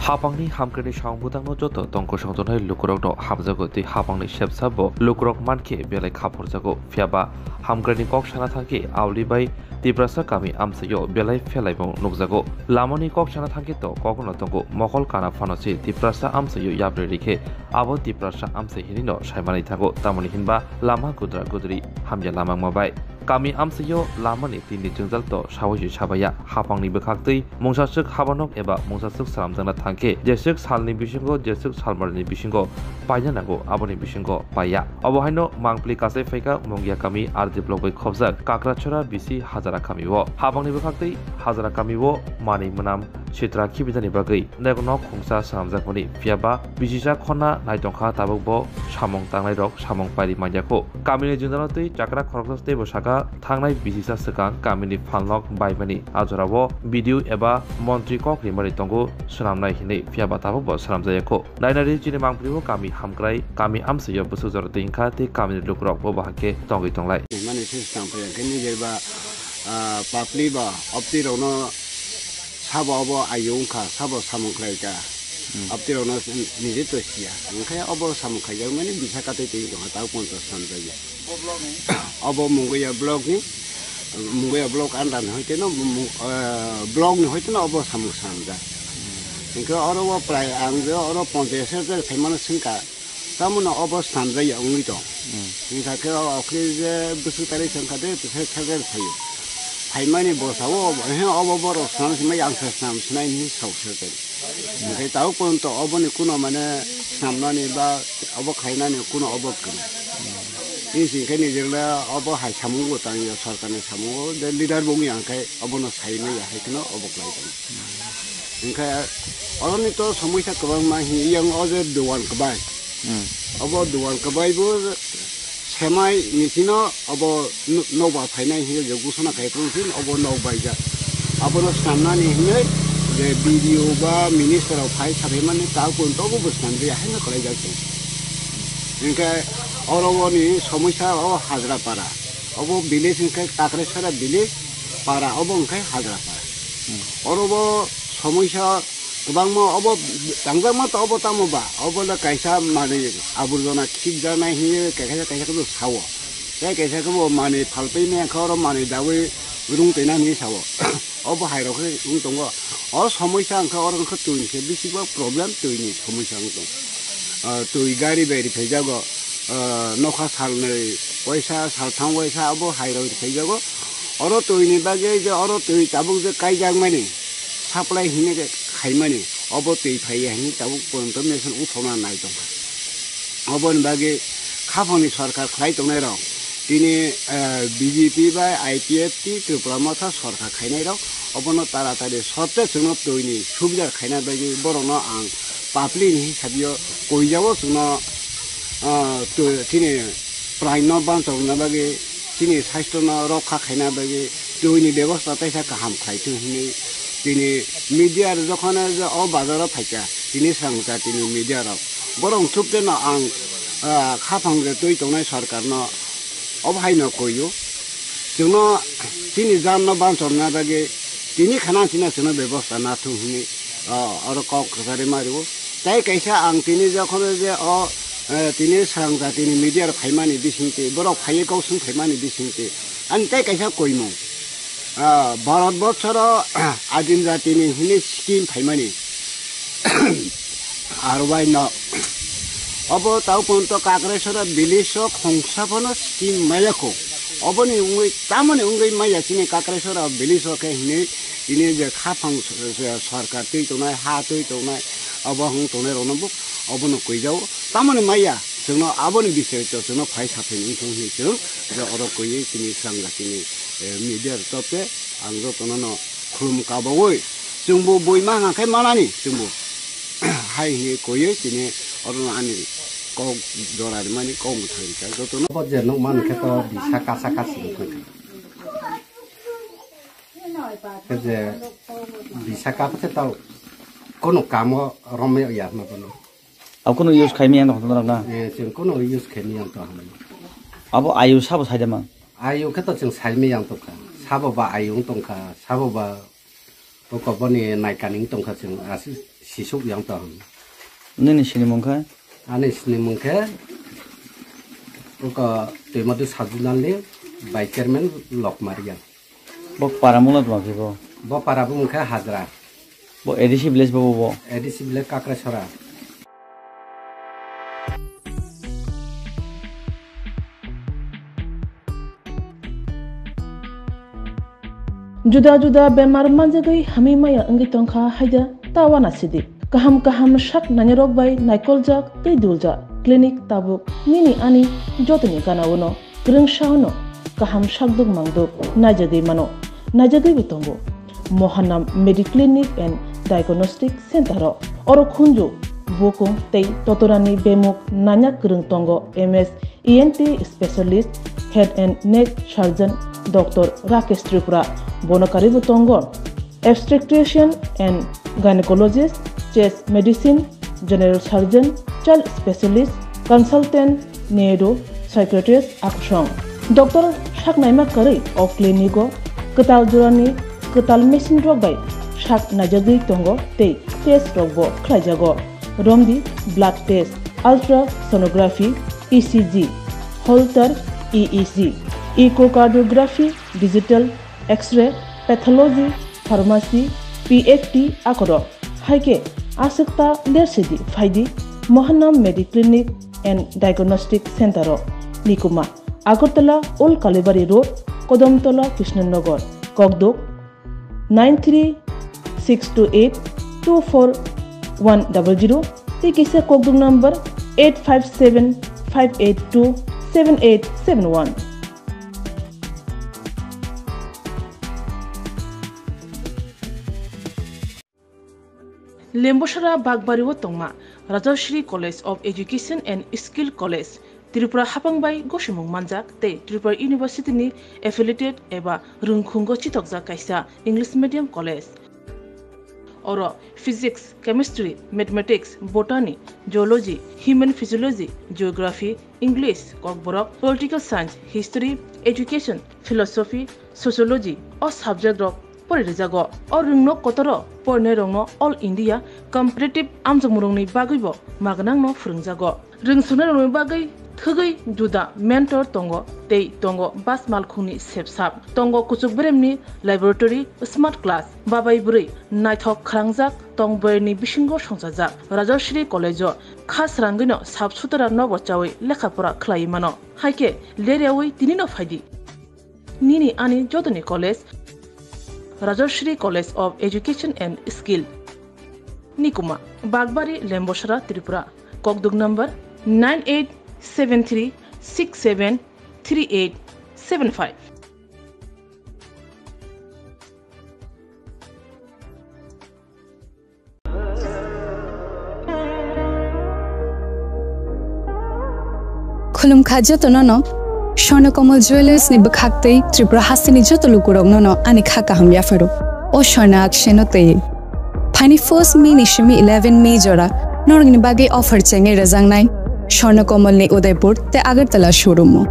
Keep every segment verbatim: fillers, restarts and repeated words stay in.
Hapangni hamkrai ni samung bwtangno joto tongkosong tongnai lukurokno hamjago tei hapangni sebsa bo lukurok mankhe belai khaphurjago. Phiyaba hamkrai ni kok sana thangkhe auli bai Tiprasa kami amchaio belai phelaimung nukjago. Lamani kok sana thangkhe to kokno tongo, mokol kana phano se Tiprasa amchaio yapri rikhe abo Tiprasa amchai hinwino saimanwi thango, tamoni hinba lama gudra gudri hamya lama wngma bai. Kami amchaio lamani tinni jwngjal to sawi se sabaya, hapangni bwkhaktwi mungsaswk habanok eba mungsaswk swnamjakna thangkhe jeswk salni bisingo jeswk salmarni bisingo paina nango, aboni bisingo paiya. Obo haino mangpli kasai phaikha Mungia kami R D block bai khobjak Kakrachora bisi Hajara kamio. Hapangni bwkhaktwi Hajara kamio manwi mwnam sitra khibidani bagwi nok khungsa swnamjakmani, phiyaba bisisa khonna naitongkha tabukbo samung tangnairok samung pairi manyakho. Kamini jwngjalo twi chakra khoroksa teibo saka thangnai bisisa swkang kamini phalnok baimani a jorao B D O eba montri kok rimani tongo swnamnai hinwi, phiyaba tabukbo swnamjakya kho. Nainari chini mangpili o kami hamkrai, kami amsio bwswk jora twi wngkha tei kamini lukurok bo bahai khe tongwi tonglai. Mani se swnam phai khe nijeba, ah, papli ba opti rokno sabo obo ayo wngkha, sabo samung khlai kha. Opti rokno nije to siya. Wngkhe obo samung khaijak mani bisa katwi twi wngkha ta ponto swnam jaya. Obo Mungoya block ni, Mungoya block under ni hoite no, Mung-, ah, block ni hoite no obo samung swnamjak. Hingke oro o prai ang je oro ponchash hajar phaimano swngkha, tamoni obo swnamjak ya wngwi tong. Hingkha khe o okhri je bwswk tari swngkha de, bwswk tari phaio. Phaimani bwsa o, he obo borok swnam swmai ang se swnam swmai hinwi sok se tong. Hingkhe tabuk porjonto oboni kuno mane swnamnani ba obo khlainani kuno obo kwrwi. Bini sing khe nijwrwngno obo hai samungo tangya, sorkarni samungo je leader bo wngya hwnkhe obono sai manya hai kheno obo khlai tong. Hwnkhe oroni to somoisa kwbangma hini yang o je dogan kwbai. Obo dogan kwbai bo semai ni sino obo no-, nokbar phainai hinwi je gusana khai tong sin obo nokbaijak. Abono swnamnani hinwi je B D O ba minister rok phai sabaimani ta kun tobo bo swnamjaya haino khlaijak tong. Hingkhe oro boni somoisa o Hajrapara. Obo village hingkhe Kakrasara village, para obo hingkhe Hajrapara. Oro bo somoisa kwbangma obo tangjakma to obo tamo ba, obo le kaisa manwi aborjona khikjaknai hinwi kaisa kaisa khe sao. Tei kaisa khe bo manwi phalpui maya khe oro manwi dawi rung twi nani sao. Obo hai rok khe wng tongo. O somoisa wngkha oro wngkha twi ni khe bisi bo problem twi ni somoisa wng tong. Ah, twi gari bai riphaijak go, ah, nokha sal nwi waisa sal tham waisa obo hai rok riphaijak go. Oro twi ni bagwi je oro twi tabuk je kaijak mani supply hini khe khaimani obo twi phaiya hini tabuk poronto machine uthokna nai tongkha. Oboni bagwi khaphangni sorkar khlai tongnai rok tini, eh, B J P bai I P F T Tripura Motha sorkar khainai rok obono taratari sotte chwngno twi ni subida khaina bagwi borokno ang public ni hisabio koijao chwngno, ah, twi, chini prain no bansokna bagwi chini sasthyo no rokha khaina bagwi twi ni bebosta teisa kaham khlai thung hinwi tini media rok jokhon je o bazar o phaikha tini swrang jati ni media rok borok chukte no ang, ah, khaphang je twi tongnai sorkar no obo hai no koi o chwngno chini jan no bansokna bagwi tini khana china chwngno bebosta na thung hinwi, ah, oro kok kwchari ma rwo. Tei kaisa ang tini jokhon je o, eh, tini swrang jati ni media rok phaimani bisingtwi borok phaiwi kok swng phaimani bisingtwi ani tei kaisa koimung. Ah, Bharat borso ro adim jatini hwnwi scheme phaimani R Y no. Obo tau ponto Kakrasora village o khongsa phano scheme maya kho. Oboni wngwi tamoni wngwi maya chini Kakrasora village o khe hwnwi tini je khaphang s-, s-, sorkar twi tongnai, ha twi tongnai, obo hwn tongnai rokno bo obono koijao. Tamoni maya chwngno aboni bisai to chwngno phai saphai wngthung hinwi chwng je oro koiwi chini swrang jatini, eh, media rok topte ang jotono no khulum kabaui chwngbo bui ma hwnka khe manani chwngbo hai hinwi koiwi tini oro no ani kok jora rimani kok mwthang rikha jotono. Bo je nukman khe to bisa kasa kasi wngkha. Khe je bisa kap khe to kono kamo romya ya ma bono. Abo kunu use khaimaya wng tong norok na? Eh, chwng kunu use khaimaya wng tong hamya. Abo ayu sabo saida ma? Ayu khe to chwng saimaya wng tongkha. Sabo ba ayu wng tongkha, sabo ba oko boni naikani wng tongkha chwng aswk sisuk yang tong. Nini sinimung khe? Ani sinimung khe wngkha Twimadu Sajunalni Vice Chairman Lokmaria. Bo para mungla tongma khe bo? Bo para bumung khe Hajra. Bo A D C village bo, bo, bo? A D C village Kakrasora. Juda juda bemar manjagwi hamwi maya wngwi tongkha haida ta uanasidi. Kaham kaham sak nainarok bai naikoljak tei duljak clinic tabuk nini ani jotoni gana-o no kwrwngsa-o no kaham sakduk mangduk naijagwi mano, naijagwibo tongo. Mohanam Mediclinic and Diagnostic Center-o oro khunju, bukung tei totorani bemuk nanya kwrwng tongo M S E N T specialist, head and neck surgeon Doctor Rakesh Tripura, bono karwibo tongo obstetrician and gynecologist, chest medicine, general surgeon, child specialist, consultant, neuro psychiatrist akusong. Doctor sak naima karwi o clinic-o kwtal jorani kwtal machine rok bai sak naijagwi tongo tei test rokbo khlaijago. Romdi blood test, ultrasonography, E C G, Holter E E G, echocardiography, digital X-ray, pathology, pharmacy, P F T akorok. Hai khe aswk ta lersidi phaidi Mohanam Mediclinic and Diagnostic Center-o, Nikuma, Agartala Old Kalibari Road, Kodomtola, Krishnanagar, Kokduk, nine three six two eight two four one double zero, tei kisa kokduk number eight five seven five eight two seven eight seven one. Lembosara Bagbari o tongma Rajashri College of Education and Skill College, Tripura hapang bai gosimung manjak tei Tripura University ni affiliated eba rwngkhungo chitokjak kaisa English medium college. Oro physics, chemistry, mathematics, botany, zoology, human physiology, geography, English, Kokborok, political science, history, education, philosophy, sociology o subject rok pori rijago. O rwngno kotoro porinai rokno All India competitive amjokmung rokni bagwibo magnangno phwrwngjago. Rwngsongnai rokni bagwi thwgwi juda mentor tongo tei tongo bas malkhungni sepsap, tongo kuchuk beremni laboratory, smart class, babai bwrwi naithok khrangjak tong boyarni bisingo songchajak. Rajashri College o kha srangwino sap sutara nogo chawi lekha pora khlaiwi mano. Hai khe ler yawi tinino phaidi. Nini ani jotoni college, Rajashri College of Education and Skill, Nikuma, Bagbari, Lembosara, Tripura. Kokduk number nine eight seven three six seven three eight seven five. Khulumkha jotono no, Swarna Kamal Jewellers ni bwkhak tei Tripura hasteni joto lukurokno no ani kha kaham yapharo. O Swarna Akshay no twi. Phaini first May ni simi eleven May jora norokni bagwi offer chengwi rwjaknai Swarna Kamal ni Udaipur tei Agartala showroom o.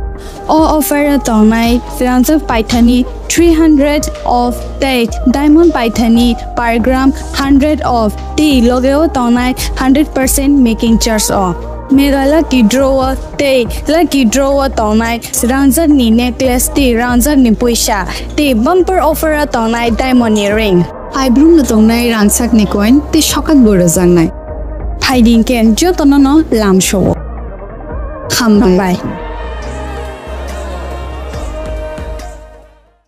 O offer o tongnai rangjak paithani three hundred off tei diamond paithani per gram hundred off tei loge o tongnai hundred percent making charge o. Mega lucky draw o tei lucky draw o tongnai rangjak ni necklace tei rangjak ni puisa tei bumper offer o tongnai diamond ni ring. Aibrum no tongnai rangchak ni coin tei sokak bo rwjaknai. Phaidi hwnkhe jotono no lamsao. Hambai.